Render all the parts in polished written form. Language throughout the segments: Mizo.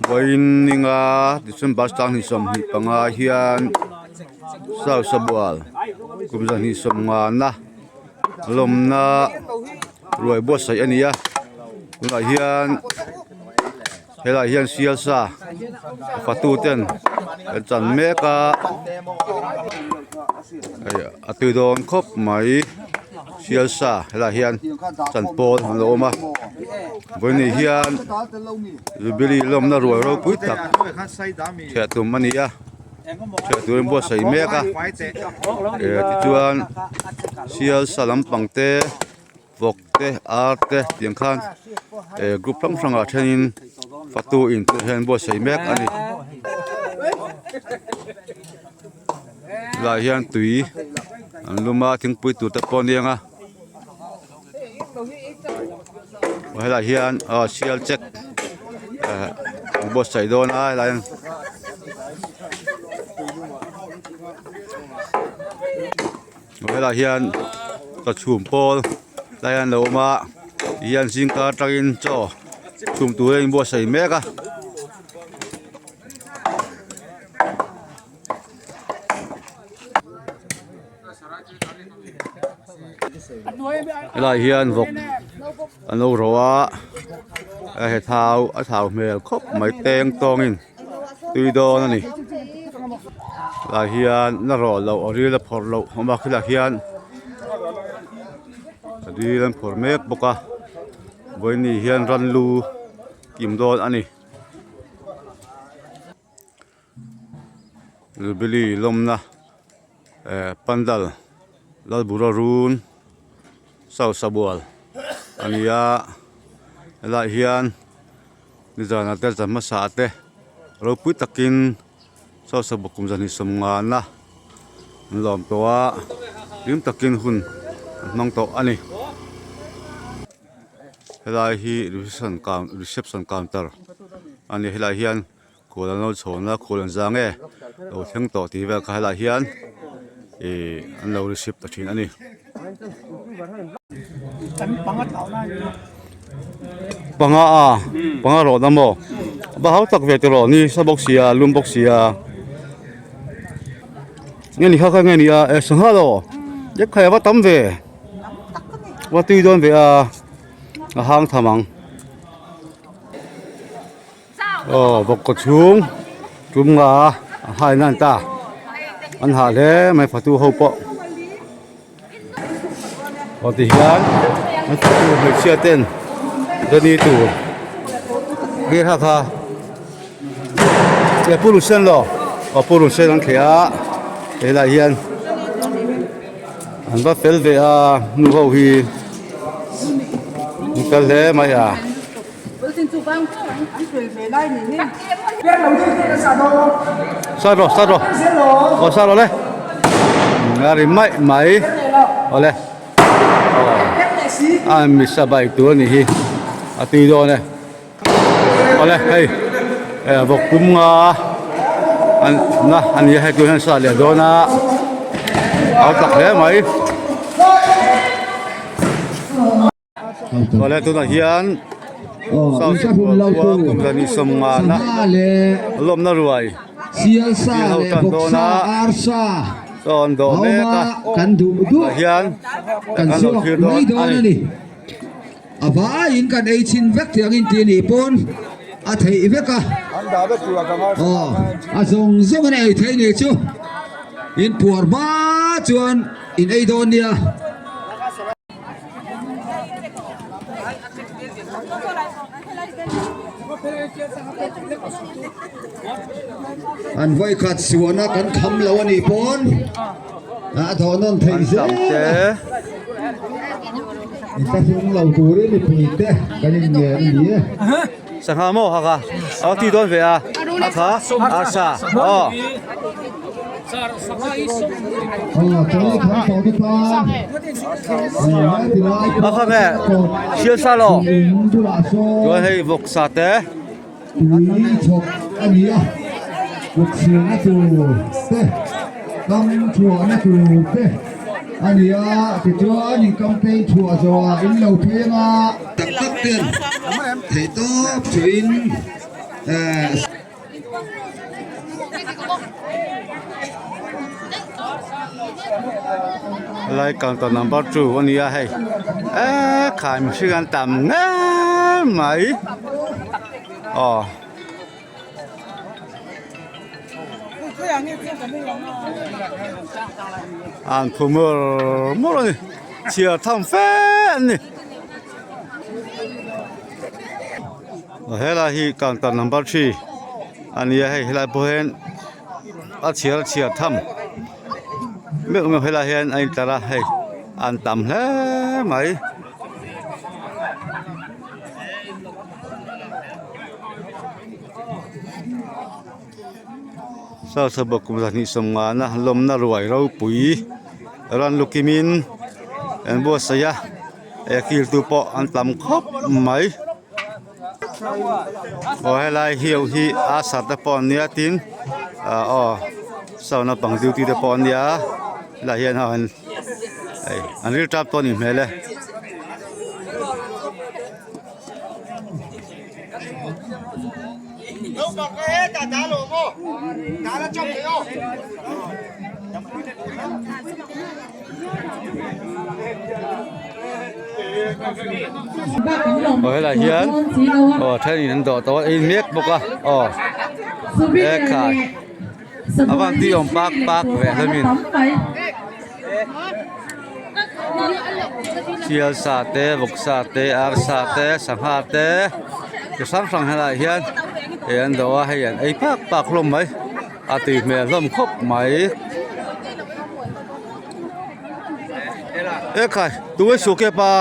Vawiin ninga December 25 hian Sausabal kum 250na lawmna ruai buatsaih a ni a tunah hian helaiah hian sialsa fatu ten an chan mek a hei a tui dawn khawp mai sialsa helaiah hian chan pawl an lo awm a vawiin hian jubilee lawmna ruai ropui tak chhiah tum a ni a chhiah turin buatsaih mek a eh tichuan sialsa lampang te. Vawk te ar te tiang khan eh group hrang hrang ah thenin fatu in tur hian buatsaih mek a ni tilai hian tui an lum a thingpui tur te pawh a ni ang a helai hian aw sial check eh an buatsaih dawn a helai hian. Helaiah hian chaw chhum pawl lai an lo awm a tihian zingkar atangin chaw chhum tur a inbuatsaih mek a. Helaiah hian vawk an lo ro a he thau a thau hmel khawp mai teng tawngin. tui dawn a ni tah hian la rawh loh a ril a phawrh loh a awm a khilaiah hian a ril an phawrh mek bawk a vawiin hian ran lu kim dawn a ni jubilee lawmna eh pandal lalbura run sausabul a ni a helaiah hian. Nizanah te zan hmasa te ropui takin saw sabawp kum 150na an lawm tawh a hlim takin hun an hmang tawh a ni helai hi reception reception counter a ni helaiah hian khual an lo chhawn a khual an zang e lo thleng tawh tih vel kha helaiah hian ihh an lo receive ta thin a ni. Panga a panga rawh na maw va hau tak ve tiraw ni sa bawk sia lum bawk sia nge ni kha kha nge ni a eh sangha lo lek khai a va tam ve va tui dawn ve a a hang tham ang aw vawk kaw chhung tum nga a hai nan ta an hah hle mai fatu ho pawh. Aw ti hian an fatu hmeichhia ten ready tur nge kha kha e purun sen lo aw purun sen an thleh a helaiah hian an va fel ve a nu ho hi an fel hle mai a. Sa rawh sa rawh aw sa rawh le a ri mai mai awle aw a misa bike tur a nih hi a tui dawn e awle hei vawk pum nga an na a ni a hei tur hian sa leh dawn a a tak hle mai. Awle tunah hian South Sikkim khua kum 150na lawmna ruai thil ho tan dawn a chaw an dawh mek a tah hian kan lo thlir dawn a ni. A vaiin kan ei chhin vek thei angin tih a nih pawn a theih vek a aw a zawng zawng in a ei theih nih chu in puar hma chuan in ei dawn nia. An vawikhat suahna kan kham lo a nih pawn a thawh nawn theih zel a. I ta hlung lo turin mipui te kan inngen a ni e. Sangha maw hak a? Aw ti dawn ve a. A kha arsa aw. A kha nge sial sa lo. Chuan hei vawk sa te. Tui chhawk a ni a, kut chhiarna tur te, kam chhuahna tur te. A nia, tichuan in campaign chhuah zawhah in lo pheng a. Tak tak ten theihtawp chuhin eh. Helai counter number 2 a nia hei eee khai mihring an tam ngei mai aw. An phu mur mur a ni chhiar tham fe an ni. Helai hi counter number 3 a ni a hei helai pawh hian a chhiar chhiar tham meuh meuh helai hian a intlar a hei an tam hle mai. Sarsabawk kum 250 na lawmna ruai ropui ran lukimin an buatsaih a he kiltu pawh an tam khawp mai aw helai hi ho hi a sar te pawh an nia tin ah aw saw naupang duty te pawh an nia helaiah hian ho an hei an rilṭam tawh a nih hmel e. Aw helaiah hian aw thenin an dawh tawh a ei mek bawk a aw ekhai a van tih awm pak pak ve hlawmin sial sa te vawk sa te ar sa te sangha te chi hrang hrang helaiah hian ih an dawh a hei an ei pak pak hlawm mai a tui hmel hlawm khawp mai. Ekhai tunge suke pa.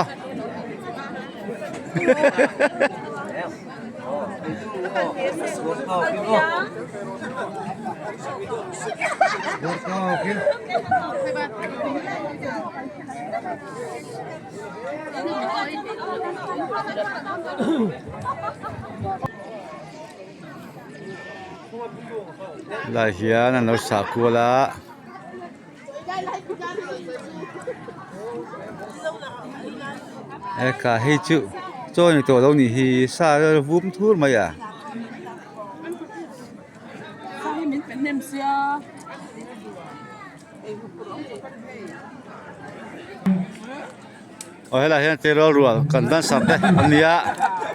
Lai hian an lo sah kual a. Eka hei chu chaw ni tawh lo nih hi sa vum thur mai a. Aw helaiah hian tleirawl rual kan dancer te an ni a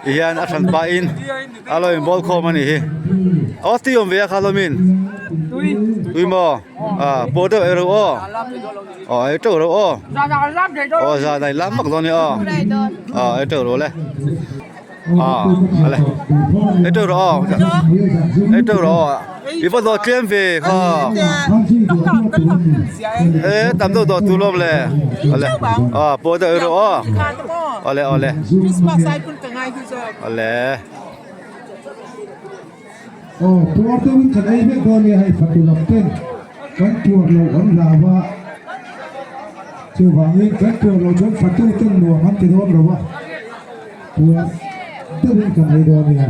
ti hian a hran pahin a lo inbawl khawm a nih hi aw tui awm ve a kha lawmin tui maw ah pawh deuh ei ro aw aw ei teuh ro aw aw zan a inlam vak dawn a nia aw aw ei teuh ro le aw ale ei teuh ro aw ei teuh ro aw i va dawh tlem ve kha e tam deuh dawh tur lawm le ale aw pawh deuh ei rawh aw awle awle awle. Aw puar deuhin kan ei vek dawn nia hei fatu lam ten kan puar loh an hlau a chuvangin kan puar loh chuan fatu ten nuam an ti dawn lo a puar deuhin kan ei dawn nia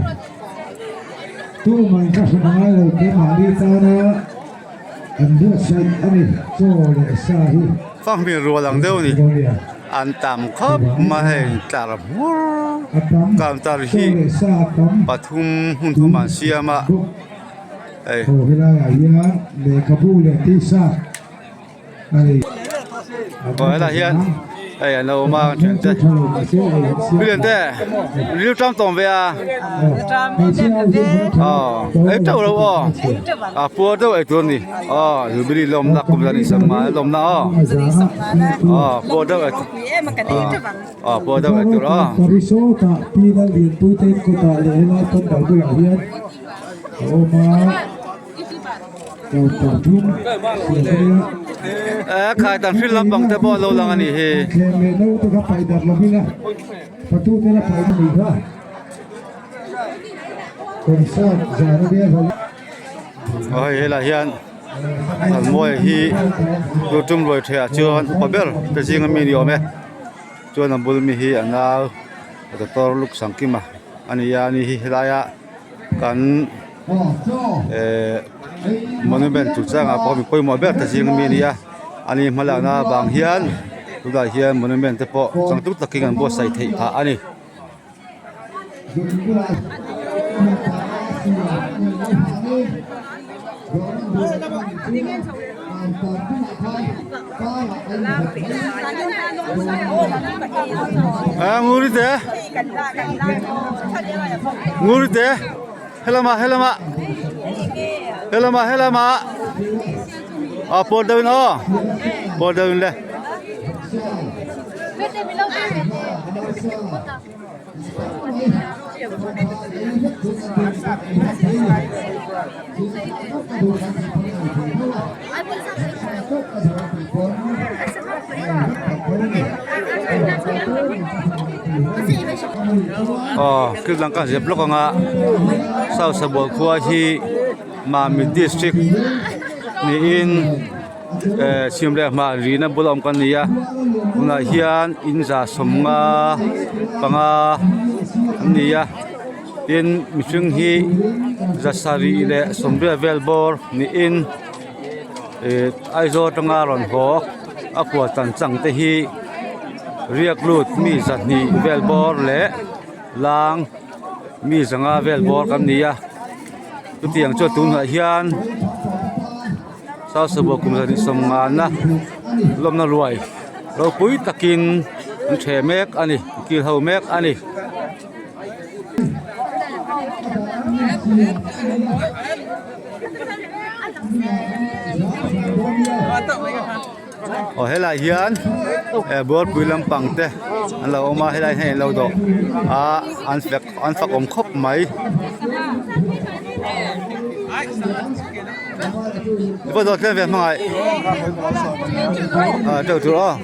tumah in ka hre ngai lo keimahni tana an buatsaih a ni chaw leh sa hi. Fanghmir rual ang deuh a ni an tam khawp mai hei tlar hmur counter hi pathum hmun thum an siam a hei. Aw helaiah hian lehkhabu leh t-shirt a ni. Aw helaiah hian hei an lo awm a an thiante Miliante ril tang tawm ve a aw ei teuh lo aw a puar deuh ei tur a ni. Aw Jubilee lawmna kum zan in sam ngai lawmna aw aw pawh deuh e aw pawh deuh e tur aw. Parisawta pi Lallianpui te in kawtah leh helai pandal bulah hian a awm a, counter thum siam a nia. Eh khai tan hrilh lampang te pawh a lo lang a nih hi. Thleng leh no te kha paih darh lovin a fatu te la paih a nih kha. Concert zan a nia. Aw hei helaiah hian Thanmawia hi lu tum ruai theih ah chuan upa ber te zinga mi ni awm e chuan a bul mi hi a nau doctor Luke Sangkima a ni a ani hi helaia kan ehh monument chung changah pawh mi pawimawh ber te zinga mi a ni a. Ani hmalakna vang hian tunah hian monument te pawh changtlung takin an buatsaih theih phah a ni. A nguri te nguri te helama helama helama helama a pawr deuh in aw pawr deuh in le. Aw thil dang ka zep lawk ang a Sausabawlh khua hi Mamit district niin eh chhim leh hmah rihna bul a awm kan ni a tunah hian in za sawmnga panga an ni a tin mihring hi za sarih leh sawmriat vel bawr niin ih Aizawl atanga rawn haw a kua chan chang te hi riak lut mi zahnih vel bawr leh lang mi zanga vel bawr kan ni a chutiang chuan tunah hian. Sausabawh kum zahnih sawmngana lawmna ruai ropui takin an ṭhe mek a ni an kil ho mek a ni. Aw helai hian eh buarpui lampang te an lo awm a helai hian an lo dawh a an fek an fak awm khawp mai. Pawh dawt tlem ve hmangaih ah teuh tur aw.